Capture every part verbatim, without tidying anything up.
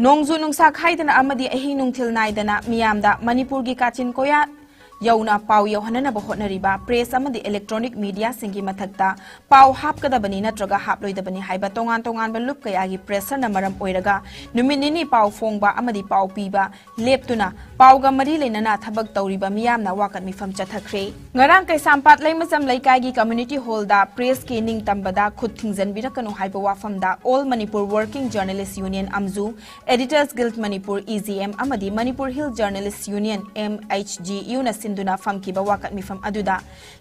ꯅꯣꯡꯖꯨ ꯅꯨꯡꯁꯥ ꯈꯥꯏꯗꯅ ꯑꯃꯗꯤ ꯑꯍꯤꯡ ꯅꯨꯡꯊꯤꯜ ꯅꯥꯏꯗꯅ ꯃꯤꯌꯥꯝꯗ ꯃꯅꯤꯄꯨꯔꯒꯤ ꯀꯥꯆꯤꯟ ꯀꯣꯌꯥ ꯌꯧꯅ ꯄꯥꯎ ꯌꯧꯍꯟꯅꯅꯕ ꯍꯣꯠꯅꯔꯤꯕ press ꯑꯃꯗꯤ electronic mediaꯁꯤꯡꯒꯤ ꯃꯊꯛꯇ ꯄꯥꯎ ꯍꯥꯞꯀꯗꯕꯅꯤ ꯅꯠꯇ꯭ꯔꯒ ꯍꯥꯞꯂꯣꯏꯗꯕꯅꯤ ꯍꯥꯏꯕ ꯇꯣꯉꯥꯟ ꯇꯣꯉꯥꯟꯕ ꯂꯨꯞ ꯀꯌꯥꯒꯤ pressureꯅ ꯃꯔꯝ ꯑꯣꯏꯔꯒ ꯅꯨꯃꯤꯠ ꯅꯤꯅꯤ ꯄꯥꯎ ꯐꯣꯡꯕ ꯑꯃꯗꯤ ꯄꯥꯎ ꯄꯤꯕ ꯂꯦꯞꯇꯨꯅ ꯄꯥꯎꯒ ꯃꯔꯤ ꯂꯩꯅꯅ ꯊꯕꯛ ꯇꯧꯔꯤꯕ ꯃꯤꯌꯥꯝꯅ ꯋꯥꯀꯠ ꯃꯤꯐꯝ ꯆꯠꯊꯈ꯭ꯔꯦ꯫ ꯉꯔꯥꯡ ꯀꯩꯁꯥꯝꯄꯥꯠ ꯂꯩꯃꯖꯝ ꯂꯩꯀꯥꯏꯒꯤ community hallꯗ pressꯀꯤ ꯅꯤꯡꯇꯝꯕꯗ ꯈꯨꯠ ꯊꯤꯡꯖꯤꯟꯕꯤꯔꯛꯀꯅꯨ ꯍꯥꯏꯕ ꯋꯥꯐꯝꯗ All Manipur Working Journalist Union, AMJU, Editors Guild Manipur, EGM, ꯑꯃꯗꯤ Manipur Hill Journalist Union, MHGUꯅ ꯁꯤꯟꯗꯨꯅ ꯐꯝꯈꯤꯕ ꯋꯥꯀꯠ ꯃꯤꯐꯝ ꯑꯗꯨꯗ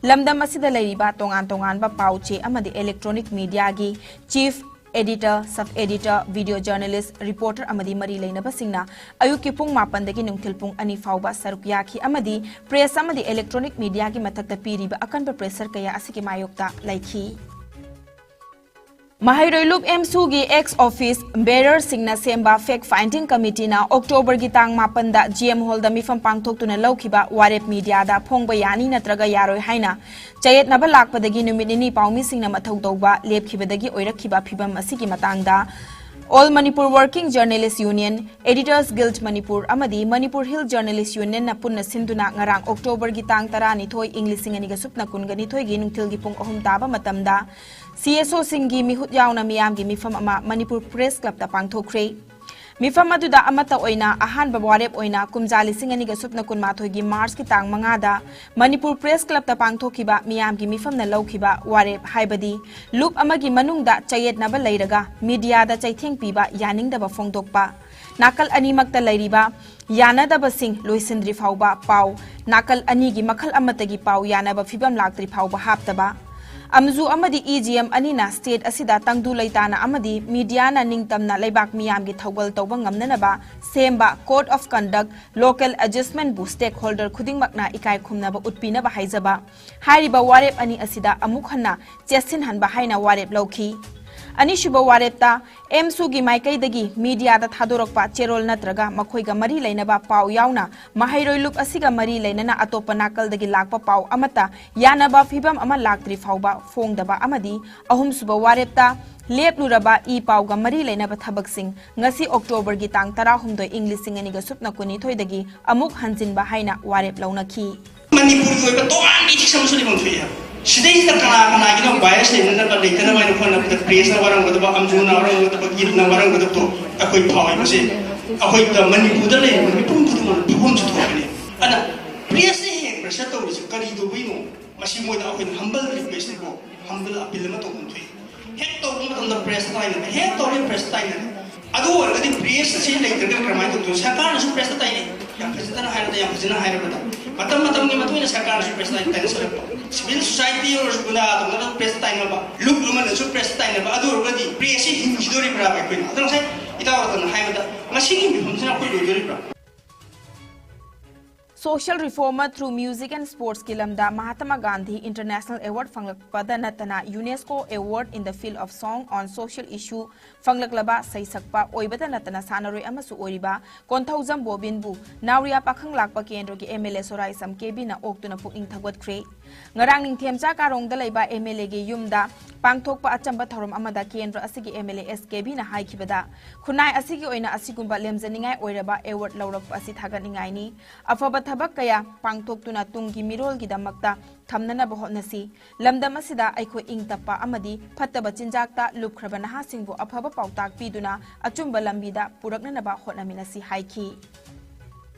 ꯂꯝꯗꯝ ꯑꯁꯤꯗ ꯂꯩꯔꯤꯕ ꯇꯣꯉꯥꯟ ꯇꯣꯉꯥꯟꯕ ꯄꯥꯎ ꯆꯦ ꯑꯃꯗꯤ electronic mediaꯒꯤ chief editor, sub editor, video journalist, reporter ꯑꯃꯗꯤ ꯃꯔꯤ ꯂꯩꯅꯕꯁꯤꯡꯅ ꯑꯌꯨꯛꯀꯤ ꯄꯨꯡ ꯃꯥꯄꯟꯗꯒꯤ ꯅꯨꯡꯊꯤꯜ ꯄꯨꯡ ꯑꯅꯤ ꯐꯥꯎꯕ ꯁꯔꯨꯛ ꯌꯥꯈꯤ ꯑꯃꯗꯤ press ꯑꯃꯗꯤ electronic mediaꯒꯤ ꯃꯊꯛꯇ ꯄꯤꯔꯤꯕ ꯑꯀꯟꯕ pressure ꯀꯌꯥ ꯑꯁꯤꯒꯤ ꯃꯥꯌꯣꯛꯇ ꯂꯩꯈꯤ꯫ ꯃꯍꯩꯔꯣꯏ ꯂꯨꯞ AMSUꯒꯤ ex office bearerꯁꯤꯡꯅ ꯁꯦꯝꯕ fact finding committeeꯅ Octoberꯒꯤ ꯇꯥꯡ ꯃꯥꯄꯟꯗ GM Hallꯗ ꯃꯤꯐꯝ ꯄꯥꯡꯊꯣꯛꯇꯨꯅ ꯂꯧꯈꯤꯕ ꯋꯥꯔꯦꯞ mediaꯗ ꯐꯣꯡꯕ ꯌꯥꯅꯤ ꯅꯠꯇ꯭ꯔꯒ ꯌꯥꯔꯣꯏ ꯍꯥꯏꯅ ꯆꯌꯦꯠꯅꯕ ꯂꯥꯛꯄꯗꯒꯤ ꯅꯨꯃꯤꯠ ꯅꯤꯅꯤ ꯄꯥꯎꯃꯤꯁꯤꯡꯅ ꯃꯊꯧ ꯇꯧꯕ ꯂꯦꯞꯈꯤꯕꯗꯒꯤ ꯑꯣꯏꯔꯛꯈꯤꯕ ꯐꯤꯚꯝ ꯑꯁꯤꯒꯤ ꯃꯇꯥꯡꯗ All Manipur Working Journalist Union, Editors Guild Manipur ꯑꯃꯗꯤ Manipur Hill Journalist Unionꯅ ꯄꯨꯟꯅ ꯁꯤꯟꯗꯨꯅ ꯉꯔꯥꯡ Octoberꯒꯤ ꯇꯥꯡ ꯇꯔꯥꯅꯤꯊꯣꯏ, ꯏꯪ ꯂꯤꯁꯤꯡ ꯑꯅꯤꯒ ꯁꯨꯞꯅ ꯀꯨꯟꯒ ꯅꯤꯊꯣꯏꯒꯤ ꯅꯨꯡꯊꯤꯜꯒꯤ ꯄꯨꯡ ꯑꯍꯨꯝ ꯇꯥꯕ ꯃꯇꯝꯗ CSOꯁꯤꯡꯒꯤ ꯃꯤꯍꯨꯠ ꯌꯥꯎꯅ ꯃꯤꯌꯥꯝꯒꯤ ꯃꯤꯐꯝ ꯑꯃ Manipur Press Clubꯇ ꯄꯥꯡꯊꯣꯛꯈ꯭ꯔꯦ꯫ ꯃꯤꯐꯝ ꯑꯗꯨꯗ ꯑꯃꯠꯇ ꯑꯣꯏꯅ ꯑꯍꯥꯟꯕ ꯋꯥꯔꯦꯞ ꯑꯣꯏꯅ ꯀꯨꯝꯖꯥ ꯂꯤꯁꯤꯡ ꯑꯅꯤꯒ ꯁꯨꯞꯅ ꯀꯨꯟꯃꯥꯊꯣꯏꯒꯤ Marchꯀꯤ ꯇꯥꯡ ꯃꯉꯥꯗ Manipur Press Clubꯇ ꯄꯥꯡꯊꯣꯛꯈꯤꯕ ꯃꯤꯌꯥꯝꯒꯤ ꯃꯤꯐꯝꯅ ꯂꯧꯈꯤꯕ ꯋꯥꯔꯦꯞ, ꯍꯥꯏꯕꯗꯤ ꯂꯨꯞ ꯑꯃꯒꯤ ꯃꯅꯨꯡꯗ ꯆꯌꯦꯠꯅꯕ ꯂꯩꯔꯒ mediaꯗ ꯆꯩꯊꯦꯡ ꯄꯤꯕ, ꯌꯥꯅꯤꯡꯗꯕ ꯐꯣꯡꯗꯣꯛꯄ, ꯅꯥꯀꯜ ꯑꯅꯤꯃꯛꯇ ꯂꯩꯔꯤꯕ ꯌꯥꯅꯗꯕꯁꯤꯡ ꯂꯣꯏꯁꯤꯟꯗ꯭ꯔꯤ ꯐꯥꯎꯕ ꯄꯥꯎ ꯅꯥꯀꯜ ꯑꯅꯤꯒꯤ ꯃꯈꯜ ꯑꯃꯠꯇꯒꯤ ꯄꯥꯎ ꯌꯥꯅꯕ ꯐꯤꯚꯝ ꯂꯥꯛꯇ꯭ꯔꯤ ꯐꯥꯎꯕ ꯍꯥꯞꯇꯕ, AMSU ꯑꯃꯗꯤ EGM ꯑꯅꯤꯅ state ꯑꯁꯤꯗ ꯇꯪꯗꯨ ꯂꯩꯇꯥꯅ ꯑꯃꯗꯤ mediaꯅ ꯅꯤꯡꯇꯝꯅ ꯂꯩꯕꯥꯛ ꯃꯤꯌꯥꯝꯒꯤ ꯊꯧꯒꯜ ꯇꯧꯕ ꯉꯝꯅꯅꯕ ꯁꯦꯝꯕ Code of Conduct, local adjustmentꯕꯨ stakeholder ꯈꯨꯗꯤꯡꯃꯛꯅ ꯏꯀꯥꯏ ꯈꯨꯝꯅꯕ ꯎꯠꯄꯤꯅꯕ ꯍꯥꯏꯖꯕ, ꯍꯥꯏꯔꯤꯕ ꯋꯥꯔꯦꯞ ꯑꯅꯤ ꯑꯁꯤꯗ ꯑꯃꯨꯛ ꯍꯟꯅ ꯆꯦꯠꯁꯤꯟꯍꯟꯕ ꯍꯥꯏꯅ ꯋꯥꯔꯦꯞ ꯂꯧꯈꯤ꯫ ꯑꯅꯤꯁꯨꯕ ꯋꯥꯔꯦꯞꯇ, ꯑꯦꯝꯁꯨꯒꯤ ꯃꯥꯏꯀꯩꯗꯒꯤ ꯃꯤꯗꯤꯌꯥꯗ ꯊꯥꯗꯣꯔꯛꯄ ꯆꯦꯔꯣꯜ ꯅꯠꯇ꯭ꯔꯒ ꯃꯈꯣꯏꯒ ꯃꯔꯤ ꯂꯩꯅꯕ ꯄꯥꯎ ꯌꯥꯎꯅ ꯃꯍꯩꯔꯣꯏ ꯂꯨꯞ ꯑꯁꯤꯒ ꯃꯔꯤ ꯂꯩꯅꯅ ꯑꯇꯣꯞꯄ ꯅꯥꯀꯜꯗꯒꯤ ꯂꯥꯛꯄ ꯄꯥꯎ ꯑꯃꯠꯇ ꯌꯥꯅꯕ ꯐꯤꯚꯝ ꯑꯃ ꯂꯥꯛꯇ꯭ꯔꯤ ꯐꯥꯎꯕ ꯐꯣꯡꯗꯕ ꯑꯃꯗꯤ ꯑꯍꯨꯝꯁꯨꯕ ꯋꯥꯔꯦꯞꯇ, ꯂꯦꯞꯂꯨꯔꯕ ꯏ ꯄꯥꯎꯒ ꯃꯔꯤ ꯂꯩꯅꯕ ꯊꯕꯛꯁꯤꯡ ꯉꯁꯤ ꯑꯣꯛꯇꯣꯕꯔꯒꯤ ꯇꯥꯡ ꯇꯔꯥꯍꯨꯝꯗꯣꯏ, ꯏꯪ ꯂꯤꯁꯤꯡ ꯑꯅꯤꯒ ꯁꯨꯞꯅ ꯀꯨꯟꯅꯤꯊꯣꯏꯗꯒꯤ ꯑꯃꯨꯛ ꯍꯟꯖꯤꯟꯕ ꯍꯥꯏꯅ ꯋꯥꯔꯦꯞ ꯂꯧꯅꯈꯤ꯫ ꯃꯅꯤꯄꯨꯔꯒꯤ ꯑꯣꯏꯕ ꯇꯣꯉꯥꯟꯕ ethics ꯑꯃꯁꯨ ꯂꯩꯐꯝ ꯊꯣꯛꯏ ꯍꯥꯏꯕ꯫ ꯁꯤꯗꯩꯁꯤꯗ ꯀꯅꯥ ꯀꯅꯥꯒꯤꯅꯣ bias ꯂꯩꯅꯅꯕ, ꯂꯩꯇꯅꯕ ꯍꯥꯏꯅ ꯍꯣꯠꯅꯕꯗ press ꯅ ꯋꯥꯔꯝꯒꯗꯕ, ꯑꯝꯖꯨꯅ ꯋꯥꯔꯝꯒꯗꯕ, ꯒꯤꯠꯅ ꯋꯥꯔꯝꯒꯗꯕꯗꯣ ꯑꯩꯈꯣꯏ ꯐꯥꯎꯏꯕꯁꯦ ꯑꯩꯈꯣꯏꯗ ꯃꯅꯤꯄꯨꯔꯗ ꯂꯩꯔꯤꯕ ꯃꯤꯄꯨꯝ ꯈꯨꯗꯤꯡꯃꯛ ꯐꯤꯕꯝꯁꯨ ꯊꯣꯛꯄꯅꯤ꯫ ꯑꯗꯨꯅ press ꯅ ꯍꯦꯛ pressure ꯇꯧꯔꯤꯁꯦ ꯀꯔꯤ ꯇꯧꯕꯩꯅꯣ? ꯃꯁꯤ ꯃꯣꯏꯗ ꯑꯩꯈꯣꯏꯅ humble request ꯀꯣ, humble appeal ꯑꯃ ꯇꯧꯐꯝ ꯊꯣꯛꯏ꯫ ꯍꯦꯛ ꯇꯧꯕ ꯃꯇꯝꯗ press ꯇꯥꯏꯅꯔꯦ, ꯍꯦꯛ ꯇꯧꯔꯦ press ꯇꯥꯏꯅꯔꯦ꯫ ꯑꯗꯨ ꯑꯣꯏꯔꯒꯗꯤ press ꯑꯁꯤ ꯂꯩꯇ꯭ꯔꯒ ꯀꯔꯝꯍꯥꯏꯅ ꯇꯧꯗꯣꯏꯅꯣ? ꯁꯔꯀꯥꯔꯅꯁꯨ press ꯇꯥꯏꯅꯩ, ꯌꯥꯝ ꯐꯖꯅ ꯍꯥꯏꯔꯕꯗ, ꯌꯥꯝ ꯐꯖꯅ ꯍꯥꯏꯔꯕꯗ꯫ ꯃꯇꯝ ꯃꯇꯝꯒꯤ ꯃꯇꯨꯡ ꯏꯟꯅ ꯁꯔꯀꯥꯔꯅꯁꯨ press ꯇꯥꯏ-, ꯇꯥꯏꯅꯁꯜꯂꯛꯄ꯫ Civil society ꯑꯣꯏꯔꯁꯨ ꯒꯨꯟꯗꯥ ꯇꯧꯅꯗꯅ press ꯇꯥꯏꯅꯕ, ꯂꯨꯞ ꯑꯃꯅꯁꯨ press ꯇꯥꯏꯅꯕ꯫ ꯑꯗꯨ ꯑꯣꯏꯔꯒꯗꯤ press ꯁꯤ ꯍꯤꯡꯈꯤꯗꯣꯔꯤꯕ꯭ꯔꯥ ꯑꯩꯈꯣꯏꯅ? ꯑꯗꯣ ꯉꯁꯥꯏ ꯏꯇꯥꯎ ꯔꯇꯟꯅ ꯍꯥꯏꯕꯗ ꯃꯁꯤꯒꯤ ꯃꯤꯐꯝꯁꯤꯅ ꯑꯩꯈꯣꯏ ꯂꯣꯏꯗꯣꯔꯤꯕ꯭ꯔꯥ? Social reformer through music and sports ꯀꯤ ꯂꯝꯗ ꯃꯍꯥꯇꯃꯥ ꯒꯥꯟꯙꯤ International Award ꯐꯪꯂꯛꯄꯗ ꯅꯠꯇꯅ UNESCO Award in the Field of Song on Social Issue ꯐꯪꯂꯛꯂꯕ ꯁꯩꯁꯛꯄ ꯑꯣꯏꯕꯗ ꯅꯠꯇꯅ ꯁꯥꯟꯅꯔꯣꯏ ꯑꯃꯁꯨ ꯑꯣꯏꯔꯤꯕ ꯀꯣꯟꯊꯧꯖꯝ ꯕꯣꯕꯤꯟꯕꯨ ꯅꯥꯎꯔꯤꯌꯥ ꯄꯥꯈꯪ ꯂꯥꯛꯄ ꯀꯦꯟꯗ꯭ꯔꯒꯤ MLA ꯁꯣꯔꯥꯏꯁꯝ ꯀꯦꯕꯤꯅ ꯑꯣꯛꯇꯨꯅ ꯄꯨꯛꯅꯤꯡ ꯊꯧꯒꯠꯈ꯭ꯔꯦ꯫ ꯉꯔꯥꯡ ꯅꯤꯡꯊꯦꯝꯆꯥ ꯀꯥꯔꯣꯡꯗ ꯂꯩꯕ MLA ꯒꯤ ꯌꯨꯝꯗ ꯄꯥꯡꯊꯣꯛꯄ ꯑꯆꯝꯕ ꯊꯧꯔꯝ ꯑꯃꯗ ꯀꯦꯟꯗ꯭ꯔ ꯑꯁꯤꯒꯤ MLA ꯑꯦꯁ ꯀꯦꯕꯤꯅ ꯍꯥꯏꯈꯤꯕꯗ, ꯈꯨꯟꯅꯥꯏ ꯑꯁꯤꯒꯤ ꯑꯣꯏꯅ ꯑꯁꯤꯒꯨꯝꯕ ꯂꯦꯝꯖꯅꯤꯡꯉꯥꯏ ꯑꯣꯏꯔꯕ award ꯂꯧꯔꯛꯄ ꯑꯁꯤ ꯊꯥꯒꯠꯅꯤꯡꯉꯥꯏꯅꯤ꯫ ꯑꯐꯕ ꯊꯕꯛ ꯀꯌꯥ ꯄꯥꯡꯊꯣꯛꯇꯨꯅ ꯇꯨꯡꯒꯤ ꯃꯤꯔꯣꯜꯒꯤꯗꯃꯛꯇ ꯊꯝꯅꯅꯕ ꯍꯣꯠꯅꯁꯤ꯫ ꯂꯝꯗꯝ ꯑꯁꯤꯗ ꯑꯩꯈꯣꯏ ꯏꯪ ꯇꯞꯄ ꯑꯃꯗꯤ ꯐꯠꯇꯕ ꯆꯤꯟꯖꯥꯛꯇ ꯂꯨꯞꯈ꯭ꯔꯕ ꯅꯍꯥꯁꯤꯡꯕꯨ ꯑꯐꯕ ꯄꯥꯎꯇꯥꯛ ꯄꯤꯗꯨꯅ ꯑꯆꯨꯝꯕ ꯂꯝꯕꯤꯗ ꯄꯨꯔꯛꯅꯅꯕ ꯍꯣꯠꯅꯃꯤꯟꯅꯁꯤ ꯍꯥꯏꯈꯤ꯫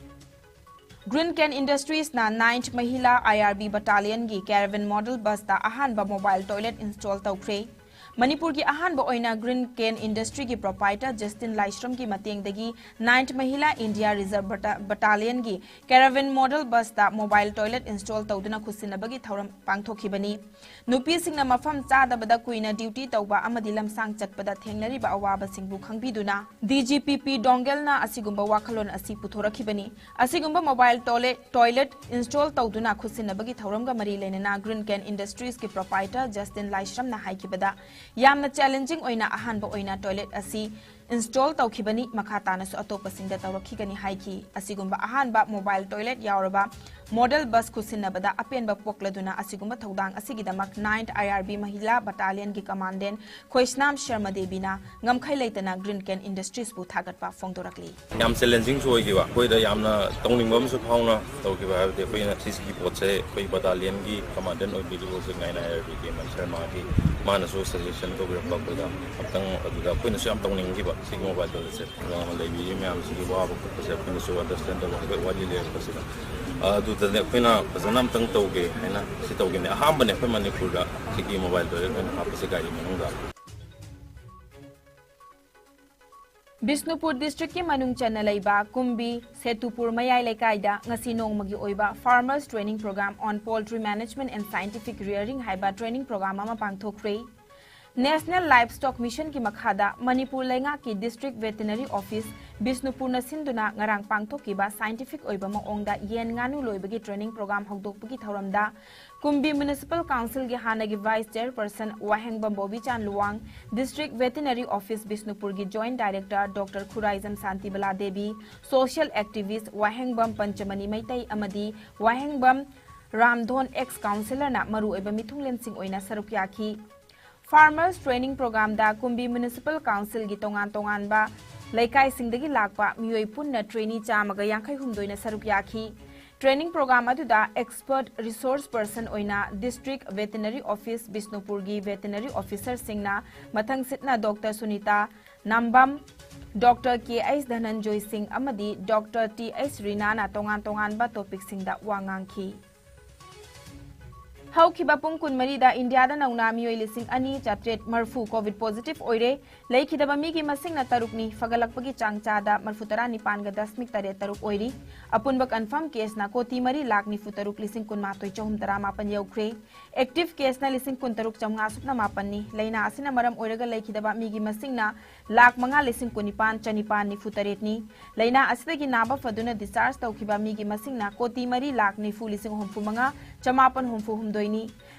Green Can Industries ꯅ Ninth Mahila IRB Battalion ꯒꯤ Caravan Model Bus ꯇ ꯑꯍꯥꯟꯕ mobile toilet install ꯇꯧꯈ꯭ꯔꯦ꯫ ꯃꯅꯤꯄꯨꯔꯒꯤ ꯑꯍꯥꯟꯕ ꯑꯣꯏꯅ Green Can Industry ꯒꯤ proprietor ꯖꯁꯇꯤꯟ ꯂꯥꯏꯁ꯭ꯔꯝꯒꯤ ꯃꯇꯦꯡꯗꯒꯤ Ninth Mahila India Reserve Bata-, Battalion ꯒꯤ Caravan Model Bus ꯇ mobile toilet install ꯇꯧꯗꯨꯅ ꯈꯨꯠꯁꯤꯟꯅꯕꯒꯤ ꯊꯧꯔꯝ ꯄꯥꯡꯊꯣꯛꯈꯤꯕꯅꯤ꯫ ꯅꯨꯄꯤꯁꯤꯡꯅ ꯃꯐꯝ ꯆꯥꯗꯕꯗ ꯀꯨꯏꯅ duty ꯇꯧꯕ ꯑꯃꯗꯤ ꯂꯝꯁꯥꯡ ꯆꯠꯄꯗ ꯊꯦꯡꯅꯔꯤꯕ ꯑꯋꯥꯕꯁꯤꯡꯕꯨ ꯈꯪꯕꯤꯗꯨꯅ, DGP ꯄꯤ ꯗꯣꯡꯒꯦꯜꯅ ꯑꯁꯤꯒꯨꯝꯕ ꯋꯥꯈꯜꯂꯣꯟ ꯑꯁꯤ ꯄꯨꯊꯣꯔꯛꯈꯤꯕꯅꯤ꯫ ꯑꯁꯤꯒꯨꯝꯕ mobile toilet, toilet install ꯇꯧꯗꯨꯅ ꯈꯨꯠꯁꯤꯟꯅꯕꯒꯤ ꯊꯧꯔꯝꯒ ꯃꯔꯤ ꯂꯩꯅꯅ Green Can Industries ꯀꯤ proprietor ꯖꯁꯇꯤꯟ ꯂꯥꯏꯁ꯭ꯔꯝꯅ ꯍꯥꯏꯈꯤꯕꯗ, ꯌꯥꯝꯅ ꯆꯦꯂꯦꯟꯖꯤꯡ ꯑꯣꯏꯅ ꯑꯍꯥꯟꯕ ꯑꯣꯏꯅ ꯇꯣꯏꯂꯦꯠ ꯑꯁꯤ ꯏꯟꯁꯇꯣꯜ ꯇꯧꯈꯤꯕꯅꯤ꯫ ꯃꯈꯥ ꯇꯥꯅꯁꯨ ꯑꯇꯣꯞꯄꯁꯤꯡꯗ ꯇꯧꯔꯛꯈꯤꯒꯅꯤ ꯍꯥꯏꯈꯤ꯫ ꯑꯁꯤꯒꯨꯝꯕ ꯑꯍꯥꯟꯕ ꯃꯣꯕꯥꯏꯜ ꯇꯣꯏꯂꯦꯠ ꯌꯥꯎꯔꯕ ꯃꯣꯗꯦꯜ ꯕꯁ ꯈꯨꯠꯁꯤꯟꯅꯕꯗ ꯑꯄꯦꯟꯕ ꯄꯣꯛꯂꯗꯨꯅ ꯑꯁꯤꯒꯨꯝꯕ ꯊꯧꯗꯥꯡ ꯑꯁꯤꯒꯤꯗꯃꯛ ꯅꯥꯏꯟꯠ ꯑꯥꯏ ꯑꯥꯔ ꯕꯤ ꯃꯍꯤꯂꯥ ꯕꯇꯥꯂꯤꯌꯟꯒꯤ ꯀꯃꯥꯟꯗꯦꯟ ꯈꯣꯏꯁꯅꯥꯝ ꯁꯔꯃ ꯗꯦꯕꯤꯅ ꯉꯝꯈꯩ ꯂꯩꯇꯅ ꯒ꯭ꯔꯤꯟ ꯀꯦꯟ ꯏꯟꯗꯁꯇ꯭ꯔꯤꯁꯄꯨ ꯊꯥꯒꯠꯄ ꯐꯣꯡꯗꯣꯔꯛꯂꯤ꯫ ꯌꯥꯝ ꯆꯦꯂꯦꯟꯖꯤꯡꯁꯨ ꯑꯣꯏꯈꯤꯕ, ꯑꯩꯈꯣꯏꯗ ꯌꯥꯝꯅ ꯇꯧꯅꯤꯡꯕ ꯑꯃꯁꯨ ꯐꯥꯎꯅ ꯇꯧꯈꯤꯕ ꯍꯥꯏꯕꯗꯤ ꯑꯩꯈꯣꯏꯅ ꯁꯤꯁꯤꯒꯤ ꯄꯣꯠꯁꯦ ꯑꯩꯈꯣꯏ ꯕꯇꯥꯂꯤꯌꯟꯒꯤ ꯀꯃꯥꯟꯗꯦꯟ ꯑꯣꯏꯕꯤꯔꯤꯕ ꯍꯧꯖꯤꯛ ꯅꯥꯏꯟ ꯑꯥꯏ ꯑꯥꯔ ꯕꯤꯒꯤ ꯃꯟ ꯁꯔꯃꯥꯒꯤ ꯃꯥꯅꯁꯨ ꯁꯖꯦꯁꯟ ꯇꯧꯕꯤꯔꯛꯄ ꯑꯩꯈꯣꯏꯗ ꯑꯃꯨꯛꯇꯪ ꯑꯗꯨꯗ ꯑꯩꯈꯣꯏꯅꯁꯨ ꯌꯥꯝ ꯇꯧꯅꯤꯡꯈꯤꯕ ꯁꯤꯒꯤ ꯃꯣꯕꯥꯏꯜ ꯇꯣꯏꯂꯦꯠꯁꯦ꯫ ꯑꯗꯨꯒ ꯂꯩꯕꯤꯔꯤꯕ ꯃꯌꯥꯝꯁꯤꯒꯤ ꯋꯥꯕ ꯈꯣꯠꯄꯁꯦ ꯑꯩꯈꯣꯏꯅꯁꯨ ꯑꯟꯗꯔꯁꯇꯦꯟ ꯇꯧꯕ ꯍꯥꯏꯐꯦꯠ ꯋꯥꯔꯤ ꯂꯩꯔꯛꯄꯁꯤꯗ ꯑꯗꯨꯗꯅꯦ ꯑꯩꯈꯣꯏꯅ ꯐꯖꯅ ꯑꯝꯇꯪ ꯇꯧꯒꯦ ꯍꯥꯏꯅ ꯁꯤ ꯇꯧꯒꯦꯅꯦ꯫ ꯑꯍꯥꯟꯕꯅꯦ ꯑꯩꯈꯣꯏ ꯃꯅꯤꯄꯨꯔꯗ ꯁꯤꯒꯤ ꯃꯣꯕꯥꯏꯜ ꯇꯣꯏꯂꯦꯠ ꯑꯣꯏꯅ ꯍꯥꯞꯄꯁꯦ ꯒꯥꯔꯤ ꯃꯅꯨꯡꯗ꯫ ꯕꯤꯁꯅꯨꯄꯨꯔ ꯗꯤꯁꯇ꯭ꯔꯤꯛꯀꯤ ꯃꯅꯨꯡ ꯆꯟꯅ ꯂꯩꯕ ꯀꯨꯝꯕꯤ ꯁꯦꯇꯨꯄꯨꯔ ꯃꯌꯥꯏ ꯂꯩꯀꯥꯏꯗ ꯉꯁꯤ ꯅꯣꯡꯃꯒꯤ ꯑꯣꯏꯕ Farmers Training Program on Poultry Management and Scientific Rearing ꯍꯥꯏꯕ ꯇ꯭ꯔꯦꯅꯤꯡ ꯄ꯭ꯔꯣꯒ꯭ꯔꯥꯝ ꯑꯃ ꯄꯥꯡꯊꯣꯛꯈ꯭ꯔꯦ꯫ National Livestock Missionꯒꯤ ꯃꯈꯥꯗ ꯃꯅꯤꯄꯨꯔ ꯂꯩꯉꯥꯛꯀꯤ District Veterinary Office ꯕꯤꯁꯅꯨꯄꯨꯔꯅ ꯁꯤꯟꯗꯨꯅ ꯉꯔꯥꯡ ꯄꯥꯡꯊꯣꯛꯈꯤꯕ ꯁꯥꯏꯟꯇꯤꯐꯤꯛ ꯑꯣꯏꯕ ꯃꯑꯣꯡꯗ ꯌꯦꯟ ꯉꯥꯅꯨ ꯂꯣꯏꯕꯒꯤ ꯇ꯭ꯔꯦꯅꯤꯡ ꯄ꯭ꯔꯣꯒ꯭ꯔꯥꯝ ꯍꯧꯗꯣꯛꯄꯒꯤ ꯊꯧꯔꯝꯗ ꯀꯨꯝꯕꯤ Municipal Councilꯒꯤ ꯍꯥꯟꯅꯒꯤ Vice Chairperson ꯋꯥꯍꯦꯡꯕꯝ ꯕꯣꯕꯤꯆꯥꯟ Luwang, District Veterinary Office ꯕꯤꯁꯅꯨꯄꯨꯔꯒꯤ Joint Director Doctor Khuraijam Shantibala Devi, social activist ꯋꯥꯍꯦꯡꯕꯝ ꯄꯟꯆꯃꯅꯤ ꯃꯩꯇꯩ ꯑꯃꯗꯤ ꯋꯥꯍꯦꯡꯕꯝ ꯔꯥꯝꯙꯣꯟ ex councillorꯅ ꯃꯔꯨꯑꯣꯏꯕ ꯃꯤꯊꯨꯡꯂꯦꯟꯁꯤꯡ ꯑꯣꯏꯅ ꯁꯔꯨꯛ ꯌꯥꯈꯤ꯫ Farmers Training Programꯗ ꯀꯨꯝꯕꯤ Municipal Councilꯒꯤ ꯇꯣꯉꯥꯟ ꯇꯣꯉꯥꯟꯕ ꯂꯩꯀꯥꯏꯁꯤꯡꯗꯒꯤ ꯂꯥꯛꯄ ꯃꯤꯑꯣꯏ ꯄꯨꯟꯅ trainee ꯆꯥꯝꯃꯒ ꯌꯥꯡꯈꯩ ꯍꯨꯝꯗꯣꯏꯅ ꯁꯔꯨꯛ ꯌꯥꯈꯤ꯫ Training program ꯑꯗꯨꯗ expert resource person ꯑꯣꯏꯅ District Veterinary Office ꯕꯤꯁꯅꯨꯄꯨꯔꯒꯤ veterinary officerꯁꯤꯡꯅ ꯃꯊꯪꯁꯤꯠꯅ Doctor Sunita Nambam, Doctor K H Dhananjoy Singh ꯑꯃꯗꯤ Doctor ꯇꯤ ꯑꯩꯆ ꯔꯤꯅꯥꯅ ꯇꯣꯉꯥꯟ ꯇꯣꯉꯥꯟꯕ topicꯁꯤꯡꯗ ꯋꯥ ꯉꯥꯡꯈꯤ꯫ ꯍꯧꯈꯤꯕ ꯄꯨꯡ ꯀꯨꯟꯃꯔꯤꯗ ꯏꯟꯗꯤꯌꯥꯗ ꯅꯧꯅ ꯃꯤꯑꯣꯏ ꯂꯤꯁꯤꯡ ꯑꯅꯤ ꯆꯥꯇ꯭ꯔꯦꯠ ꯃꯔꯤꯐꯨ COVID positive ꯑꯣꯏꯔꯦ꯫ ꯂꯩꯈꯤꯗꯕ ꯃꯤꯒꯤ ꯃꯁꯤꯡꯅ ꯇꯔꯨꯛꯅꯤ꯫ ꯐꯒꯠꯂꯛꯄꯒꯤ ꯆꯥꯡ ꯆꯥꯗ ꯃꯔꯤꯐꯨ ꯇꯔꯥ ꯅꯤꯄꯥꯟꯒ ꯗꯁꯃꯤꯛ ꯇꯔꯦꯠ ꯇꯔꯨꯛ ꯑꯣꯏꯔꯤ꯫ ꯑꯄꯨꯟꯕ confirm caseꯅ ꯀꯣꯇꯤ ꯃꯔꯤ ꯂꯥꯈ ꯅꯤꯐꯨ ꯇꯔꯨꯛ ꯂꯤꯁꯤꯡ ꯀꯨꯟꯃꯥꯊꯣꯏ ꯆꯍꯨꯝ ꯇꯔꯥꯃꯥꯄꯟ ꯌꯧꯈ꯭ꯔꯦ꯫ Active caseꯅ ꯂꯤꯁꯤꯡ ꯀꯨꯟꯇꯔꯨꯛ ꯆꯥꯝꯃꯉꯥ ꯁꯨꯞꯅ ꯃꯥꯄꯟꯅꯤ꯫ ꯂꯥꯏꯅꯥ ꯑꯁꯤꯅ ꯃꯔꯝ ꯑꯣꯏꯔꯒ ꯂꯩꯈꯤꯗꯕ ꯃꯤꯒꯤ ꯃꯁꯤꯡꯅ ꯂꯥꯈ ꯃꯉꯥ ꯂꯤꯁꯤꯡ ꯀꯨꯟꯅꯤꯄꯥꯟ ꯆꯅꯤꯄꯥꯟ ꯅꯤꯐꯨ ꯇꯔꯦꯠꯅꯤ꯫ ꯂꯥꯏꯅꯥ ꯑꯁꯤꯗꯒꯤ ꯅꯥꯕ ꯐꯗꯨꯅ discharge ꯇꯧꯈꯤꯕ ꯃꯤꯒꯤ ꯃꯁꯤꯡꯅ ꯀꯣꯇꯤ ꯃꯔꯤ ꯂꯥꯈ ꯅꯤꯐꯨ ꯂꯤꯁꯤꯡ ꯍꯨꯝꯐꯨ ꯃꯉꯥ ꯆꯃꯥꯄꯟ ꯍꯨꯝꯐꯨ ꯍꯨꯝꯗꯣꯏꯅꯤ꯫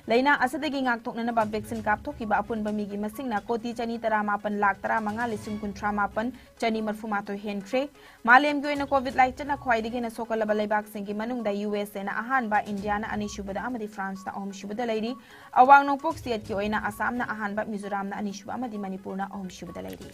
ꯂꯥꯏꯅꯥ ꯑꯁꯤꯗꯒꯤ ꯉꯥꯛꯊꯣꯛꯅꯅꯕ vaccine ꯀꯥꯞꯊꯣꯛꯈꯤꯕ ꯑꯄꯨꯟꯕ ꯃꯤꯒꯤ ꯃꯁꯤꯡꯅ ꯀꯣꯇꯤ ꯆꯅꯤ ꯇꯔꯥꯃꯥꯄꯟ ꯂꯥꯈ ꯇꯔꯥꯃꯉꯥ ꯂꯤꯁꯤꯡ ꯀꯨꯟꯊ꯭ꯔꯥ ꯃꯥꯄꯟ ꯆꯅꯤ ꯃꯔꯐꯨ ꯃꯥꯊꯣꯏ ꯍꯦꯟꯈ꯭ꯔꯦ꯫ ꯃꯥꯂꯦꯝꯒꯤ ꯑꯣꯏꯅ COVID ꯂꯥꯏꯆꯠꯅ ꯈ꯭ꯋꯥꯏꯗꯒꯤ ꯍꯦꯟꯅ ꯁꯣꯛꯍꯜꯂꯕ ꯂꯩꯕꯥꯛꯁꯤꯡꯒꯤ ꯃꯅꯨꯡꯗ USAꯅ ꯑꯍꯥꯟꯕ, ꯏꯟꯗꯤꯌꯥꯅ ꯑꯅꯤꯁꯨꯕꯗ ꯑꯃꯗꯤ ꯐ꯭ꯔꯥꯟꯁꯅ ꯑꯍꯨꯝꯁꯨꯕꯗ ꯂꯩꯔꯤ꯫ ꯑꯋꯥꯡ ꯅꯣꯡꯄꯣꯛ ꯁꯤꯌꯦꯠꯀꯤ ꯑꯣꯏꯅ ꯑꯁꯥꯝꯅ ꯑꯍꯥꯟꯕ, ꯃꯤꯖꯣꯔꯥꯝꯅ ꯑꯅꯤꯁꯨꯕ ꯑꯃꯗꯤ ꯃꯅꯤꯄꯨꯔꯅ ꯑꯍꯨꯝꯁꯨꯕꯗ ꯂꯩꯔꯤ꯫